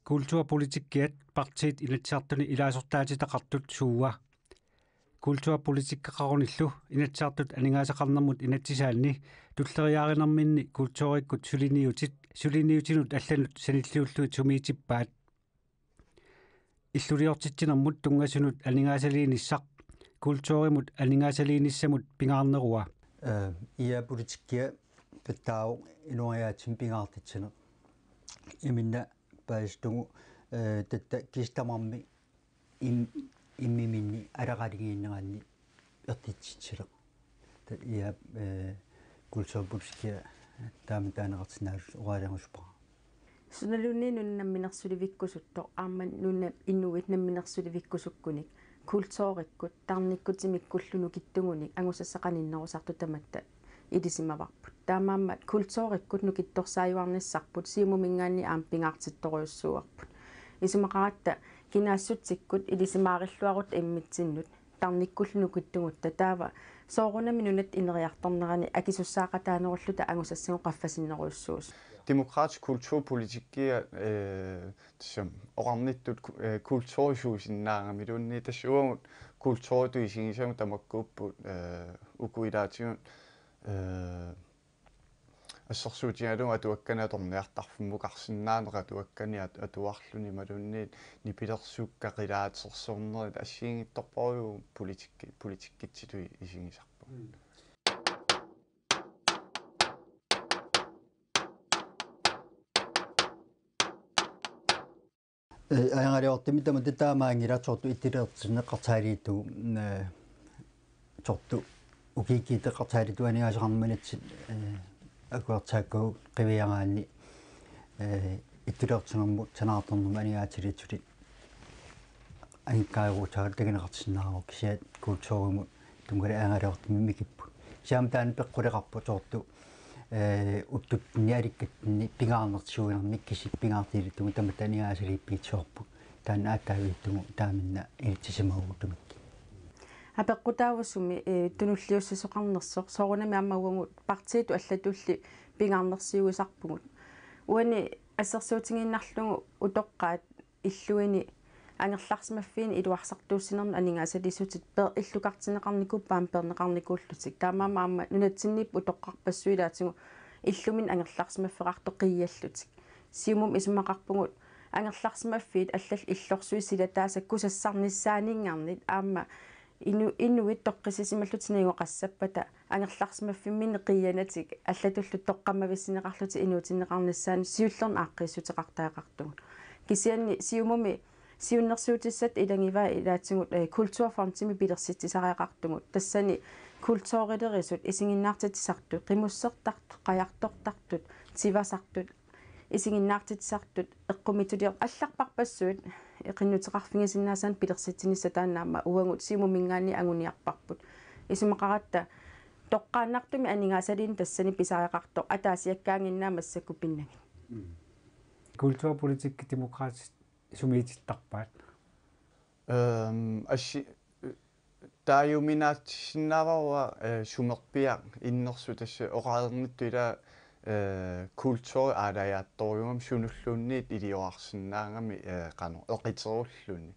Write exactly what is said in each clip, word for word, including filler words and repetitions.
Kulturpolitikkiat partiit Inatsisartuni ilaasortaatitaqartut suua? Kulturpolitikkeqarunillu Inatsisartut aningaasaqarnermut inatsisaanni tulleriiaarinerminni kulturikkut suliniutit suliniutinut allanut sanilliullugit sumiitippaat? Illuliortitsinermut tunngasunut aningaasaliinissaq kulturimut aningaasaliinissamut pingaarnerua? Ee, ia politikkia tattaavoq inooriaatsimik pingaartitsineq. Iminna paasittugu, ee, tatta kisianni tamarmik im-, immiminni aleraligiinneranni ertitsitsileq. Ta-, ia, ee, kulturpolitikkia taama taaneqarsinnaallutik oqaalerusuppara. Sunaluunniit nunap namminersulivikkusuttoq aamma nunap inuit namminersulivikkusukkunik kulturikkut tarnikkutimikkullu nukittugunik angusassat qaninnerusartut tamatta ilisimavarput. Taamaammat kulturikkut nukittorsaajuarnissarput Siumuminngaanniit aamma pingaartittorujussuuarput. Isumaqaratta kinaassutsikkut ilisimaarilluarutta immitsinnut tarnikkullu nukittugutta taava soorunami nunatta ineriartornerani akisussaaqataanerulluta angusassagut qaffasinnerujussuusut. Demokratisk kulturpolitikkia, ee, tassami oqarnittut ku-, ee, kulturisuusinnaagamiluunniit tassa uagut kulturitut isigisagut tamakkuupput, ee, uku ilaatigut, ee, assersuutigalugu atuakkani atorniartarfimmukarsinnaaneq atuakkani at-, atuarluni imaluunniit nipilersukkat qilaatersornerit assigiinngitsorpassuupput politikki-, politikkitsitut isigisarput. Ee, ajoraluartumik tamatta taamaanngilaq soorlu ittuliortinneqartaallugu, ee, soorlu ukiukkut eqqartaallugu aningaasaqarnermut inatsit, ee, akuersaakkagut qiviaraanni, ee, ittuliortitsinermut sanaartornermut aningaasaliissutit annikkaarujussuartut takuneqarsinnaavoq kisianni kulturimut tunngatillit ajoraluartumik mikipput. Kisianni taanna peqquleqarpoq soorlu, ee, uttutsinni alikkatsinni pingaarnersiuinermik kisianni pingaartillugit tamatta aningaasaliippigit soorlu. Taanna aatsaavittut taamanna ilitsisimavugut tumikkit. Apeqqutaavusumi, ee, tunulliussisoqarnersoq soorunami aamma uagut partiitut allatulli pingaarnersiuisarpugut. Uani assersuutigiinnarlugu utoqqaat illuini angerlarsimaffiini iluarsartuussinermi aningaasaliissutit per-, illukartinneqarnikuupput aamma peerneqarnikuullutik. Taamaammat aamma nunatsinniipput utoqqarpassuit ilaatigut illuminni angerlarsimaffeqartut qiiallutik. Siumumi isumaqarpugut angerlarsimaffiit allallu illorsuit silataasa kusassarnissaanninngarnit aamma inu-, inuit toqqissisimallutik sinaginngoqqassappata angerlarsimaffimminni qiianatik allatullu toqqammavissinneqarlutik inuutinneqarnissaannut siullermik aaqqiissuteqartariaqartugut. Kisianni Siumumi siunnersuutissatta ilagivaat ilaatigut, ee, kulturfondimik pilersitsisariaqartugut. Tassani kulturilerisut isiginnaartitsisartut, qimussertartut, qajartortartut, tivasartut, isiginnaartitsisartut, eqqumiitsuliortut allarpassuit qinnuteqarfigisinnaasaannut pilersitsinissaq taanna aamma uagut Siumuminngaanniit anguniarparput. Isumaqaratta toqqaannartumik aningaasaliineq tassani pisariaqartoq ataasiakkaannginnaat massakkut pinnagit. Kulturpolitik demokraatit sumiitittarpaat? Ehm, assi-, taajuminaatsinnaavara, eh, sumerpiaq innersut tassa oqarnittut ila, eh, kulturi aalajaattorujugami sunulluunniit iliorarsinnaagami, eh, qanoq eqiterulluni.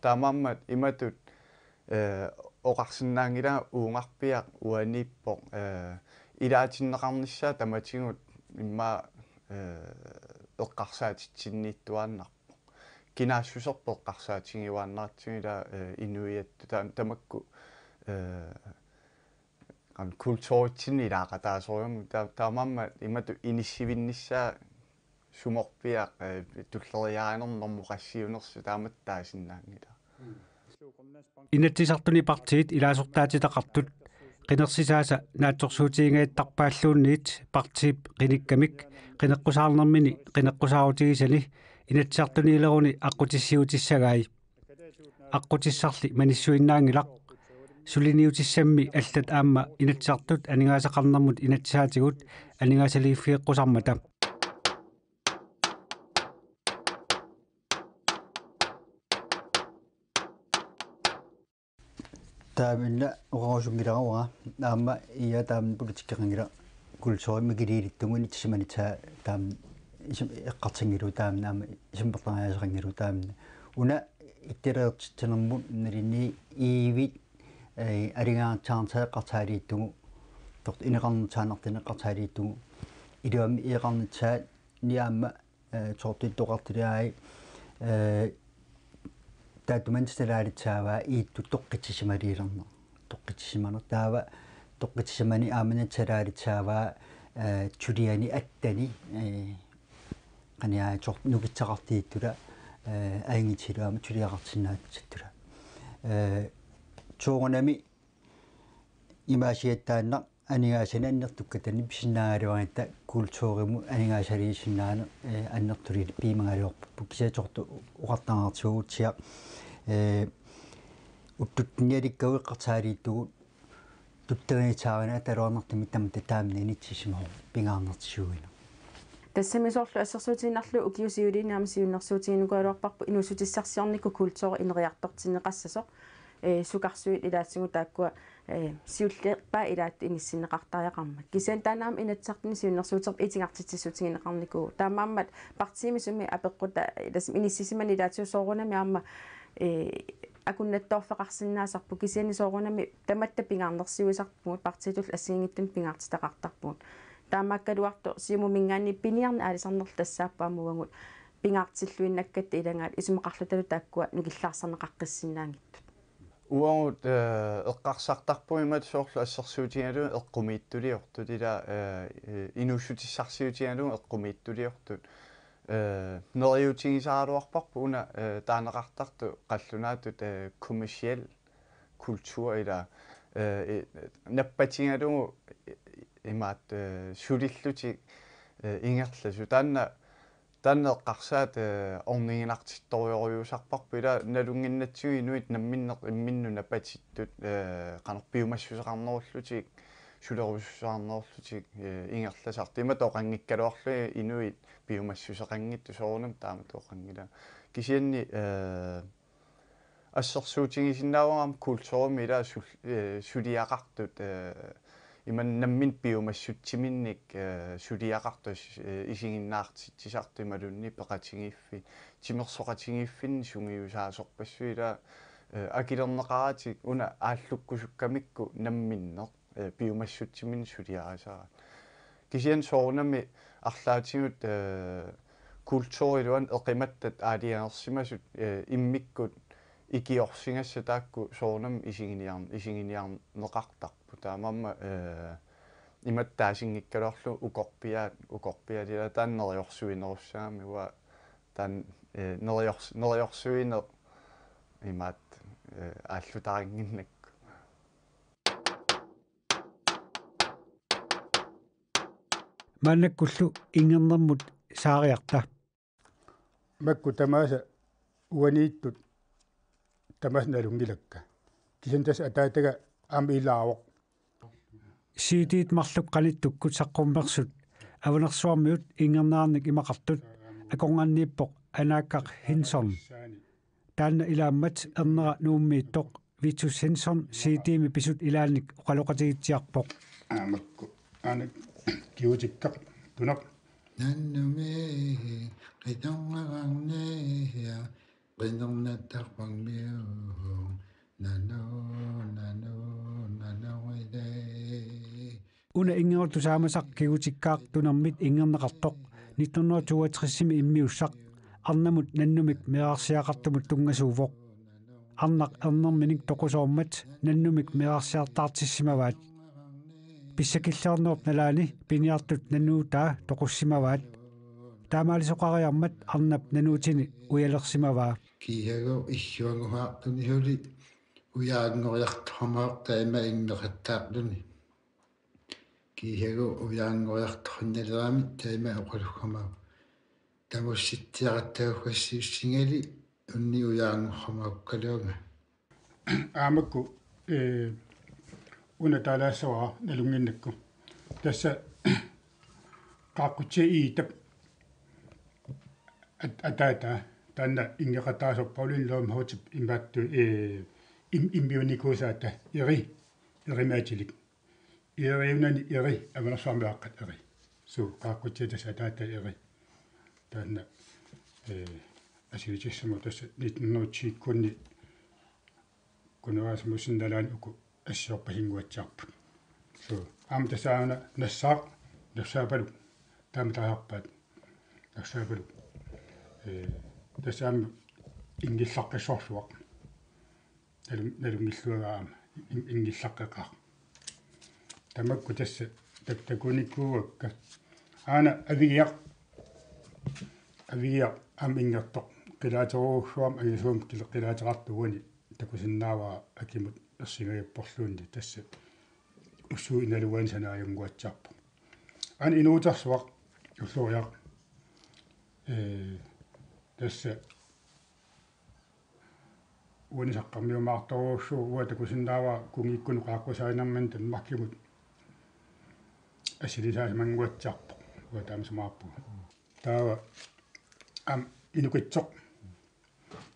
Taamaammat imatut, eh, oqarsinnaanngilanga uungarpiaq uaniippoq, eh, ilaatinneqarnissaa tamatigut immaqa, eh, eqqarsaatitsinniittuaannarpoq. Kinaassuserput eqqarsaatigiuaannaratsigu ila, eh, inuiattut ta-, tamakku, eh, qan kulturitsinni ilaaqataasorujussuarmik ta-, taamaammat imatut inissivinnissaa sumerpiaq, eh, tulleriiaarinermut qassiunersoq taamatut taasinnaanngilaq. Inatsisartuni partiit ilaasortaatitaqartut qinersisaasa naatsorsuutiginngajattarpaalluunniit partiip qinikkamik qineqqusaarnermini qineqqusaarutigisani Inatsisartuniileruni aqqutissiuutissagai. Aqqutissarli manissuinnaanngilaq. Suliniutissammi allat aamma Inatsisartut aningaasaqarnermut inatsisaatigut aningaasaliiffigeqqusarmata. Taamanna oqarusunngilara uanga. Aamma ia taama politikkeqanngilaq kulturimik ikiliilittuguni tissimanitaa taama isum eqqartunngilagut taamani aamma isummertariaaseqanngilagut taamani. Una ittereertitsinermut nalinni iivit, eh, aningaasarsiortitaanertik eqqarsaatigalugu, soorlu ineqarnissaannartunik eqqarsaatigalugu, iluamik eqqarnissaanni aamma, eh, soorlu ittoqartulaai, eh, taattumani salaalissaavaa iittut toqqissisimalerneq. Toqqissisimaneq taava toqqissisimaneq aamma salaalissaavaa, eh, suliani attani, eh, qaniaatsoq nukissaqartittula, eh, ajunngitsillugu aamma suliaqartinnaatitula. Eh, soorunami imaasiattaannaq aningaasanik annertukkatta pisinnaagaluaratta kulturimut aningaasaliisinnaaneq, eh, annertulilik piumagaluarparput kisianni soorlu oqartariaqartigu utsiaq, eh, ullutsinnialikkagut eqqarsaatigalugu tuttuinissaarina ataluarnartumik tamatta taamani inissisimavoq pingaarnertisuuineq. Tassami soorlu assersuutigiinnarlugu ukiut siuliini aamma siunnersuutiginikuugaluarparput inuussutissarsiornikkut kulturi ineriartortinneqassasoq, eh, sukarsuit ilaatigut taakkua, eh, siullerpaat ilaat inissinneqartariaqarmat. Kisianni taanna aamma Inatsisartuni siunnersuuterput itigartitsissutigineqarnikuuvoq. Taamaammat partiimi sumi apeqqutaat, eh, tassa inissisimaneq ilaatigut soorunami aamma, eh, akunnattoorfeqarsinnaasarpoq kisianni soorunami tamatta pingaarnersiuisarpugut partiitullu assigiinngitsunik pingaartitaqartarpugut. Taamaakkaluartoq Siumuminngaanniit piniarneq aalisarnerlu tassaapput aamma uagut pingaartilluinnakkatta ilagaat isumaqarlutalu taakkua nukillaarneqaqqissinnaanngitsut. Uagut, eh, eqqarsartarpugut imaattoq soorlu assersuutigalugu eqqumiitsuliortut ila, eh, eh, inuussutissarsiutigalugu eqqumiitsuliortut. Eh, neriuutigisaraluarparput una, eh, taaneqartartut qallunaatut, eh, kommerciel kultur ila, eh, i-, nappatigalugu i-, imaattoq, eh, sulillutik, eh, ingerlasut. Taanna, taanna eqqarsaat, eh, orniginartittorujussuusarparput ila nalunnginnatsigu inuit namminneq imminnut napatittut, eh, qanoq piumassuseqarnerullutik, sulerusussuseqarnerullutik, eh, ingerlasartut. Imatut oqanngikkaluarlugit inuit piumassuseqanngitsut soorunami taamatut oqanngilanga. Kisianni, eh, assersuutigisinnaavara aamma kulturimik ila sul-, eh, suliaqartut, eh, imannak namminneq piumassutsiminnik, eh, suliaqartut, eh, isiginnaartitsisartut imaluunniit peqatigiiffiit, timersoqatigiiffinni sungiusaasorpassuit ila, eh, akilerneqaratik una aallukkusukkamikku namminneq, eh, piumassutsiminnik suliarisaraat. Kisianni soorunami arlaatigut, eh, kulturiluani eqimattat aalajangersimasut, eh, immikkut ikiorsigassat taakku soorunami isiginiar-, isiginiarneqartarput. Taamaammat, eh, imatut taasinngikkaluarlugu ukorpiaat, ukorpiaat ila taanna neriorsuinerussaammat uanga taanna, eh, neriors-, neriorsuineq imaattoq, eh, aallutarinnginnakku. Maannakkullu ingernermut saariarta. Makku tamaasa uaniittut tamaasa nalunngilakka. Kisianni tassa ataataga aamma ilaavoq. C D-t marluk qanittukkut saqqummersut Avanersuarmiut ingernerannik imaqartut akornanniippoq Anaakkaq Henson. Taanna ilaammat ernera Nuummiittoq Vitus Henson C D-mi pisut ilaannik oqaloqatigitsiarpoq. Aamakku. Aana kigutikkaq tunaq. Nannumi qitornaqarniha qitornattarpangmiu nanu nanu nanu ilai. Una inngerut tusaamasaq kigutikkaaq tunermit ingerneqartoq nitten hundrede toogtresimi immiussaq arnamut nannumik meerarsiaqartumut tunngasuuvoq. Arnaq ernerminik toqusoormat nannumik meerarsiartaartissimavaat. Pissakilliarnerup nalaani piniartut nanuutaa toqussimavaat. Taamaalisoqariarmat arnap nanuutini ujalersimavaa. Kiisagu issuanguhaartuni suli ujaanngoriartormavoq taama inneqattaarluni. Kiisagu ujaanngoriartornaleramik taama oqalussamaaq. Tamussitsiaqattaakkassiussingali unni ujaanngorsimaakkaluarlunga. Aamakku, eh, una taalaassavara nalunnginnakku. Tassa Qaaqqutsiaq Iitap at-, ataataa taanna inngeqataasoq Pauliine Lomhoutip imaattoq, eh, im-, immiunnikuusaata Eri, Eri Maatilik. Eriunani Eri, Avanersuarmiuaqqat Eri. Suu, Qaaqqutsiaq tassa ataataa Eri. Taanna, eh, assilitissamut tassa nitten hundrede ti-kkunni Kuno Rasmussen nalaani uku assiorpasinnguatsiarput. So, aamma tassa aana nassaaq, nassaapaluk. Taama taasarpaat. Nassaapaluk. Eh, tassa aamma inngillaqqissorsuaq. Nalun-, nalunngilluagaa aamma. In-, inngillaqqeqaaq. Tamakku tassa tak-, takunikuuakka. Aana Avigiaq. Avigiaq aamma inngertoq. Qilaaterujussuarmik angisuumik qila-, qilaateqartoq uani takusinnaavara akimut ersingagippalluunniit tassa. Ussuup inaluani sanaajunnguatsiarpoq. Aana Inuutersuaq Ulloriaq. Eh, tassa uani saqqarmiumaartorujussuuvoq, uanga takusinnaavara kunngikkut qaaqqusaanermini Danmarkimut assilisaasimanguatsiarpoq. Uanga taama isumaqarpunga. Taava aamma Inukitsoq.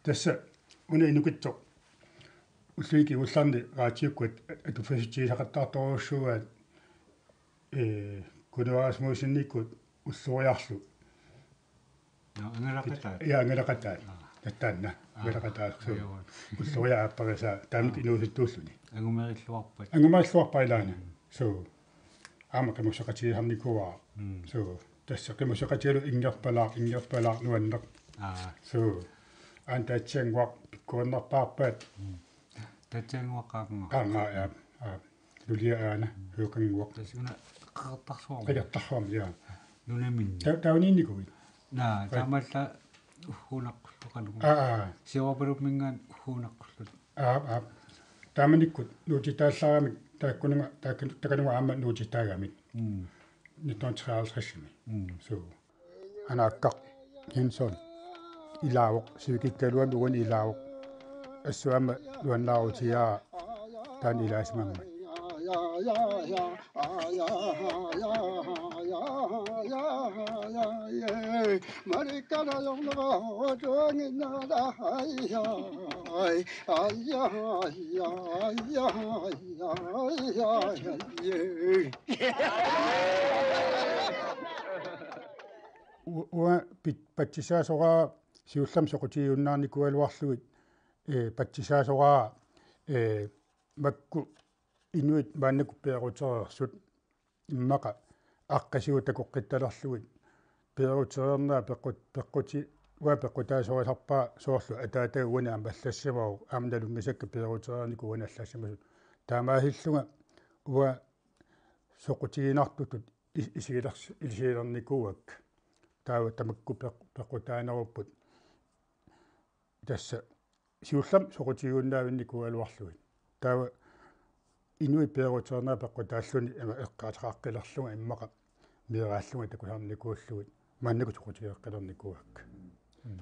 Tassa una Inukitsoq ulluinnarni kingullerni raatiukkut at-, atuffasitsigisaqattaartorujussuuaat, eh, Kuno Rasmussenikkut Ulloriarlu. Nå, angalaqataat. Ja, angalaqataat. Aa. Taanna, aa, angalaqataat. So. Ajoa. Ulloriaq aapparisaa, taamik, aa, inuusuttuulluni. Angumerilluarpat. Angumerilluarpat ilaana. Mm. So. Aamma qimusseqatigisarnikuuara. Mm. So. Tassa qimusseqatigalugu inngerpalaaq, inngerpalaaq nuanneq. Aa. So. Aana Taatsiannguaq pikkorinnerpaarpaat. Mm. Taatsiannguaq qaangaa. Qaangaa, ja. Aa. Nulia aana, mm, Høkannguaq. Tassa una Qeqertarsuarmi. Qeqertarsuarmi, ja. Nunaminni. Ta-, tauniinnikuit? Naa, aa, taamaallaat ugguuna qullup qanoq. Aa, aa. Siorapalumminngaanniit ugguuna qullup. Aa, aa. Taamanikkut nuutitaallaramik taakkununnga, taakku-, takanunga aamma nuutitaagamik. Mm. Nitten hundrede treoghalvtredsimi. Mm. So. Anaakkaq Jensson ilaavoq, sivikikkaluami uani ilaavoq. Assut aamma nuannaarutigaara taanna ilaasimammat. U-, uanga pit-, patsisaasoraara siullermik soqutigiunnaarnikuugaluarlugit, eh, patsisaasoraara, eh, makku inuit maannakkut peerutereersut immaqa aaqqisigut takoqqittalerlugit peerutereernera peqqut-, peqquti-, uanga peqqutaasorisarpara soorlu ataataga uani aamma allassimavoq aamma nalunngisakka peerutereernikuuvoq uani allassimasut. Taamaasillunga uanga soqutiginartutut is-, isigilers-, isigilernikuuakka. Taava tamakku peq-, peqqutaanerupput. Tassa siullermik soqutigiunnaavinnikuugaluarlugit. Taava inuit peerutereernera peqqutaalluni ima eqqaateqaqqilerlunga immaqa meeraallunga takusarnikuullugit maannakkut soqutigeqqilernikuuakka. Mm.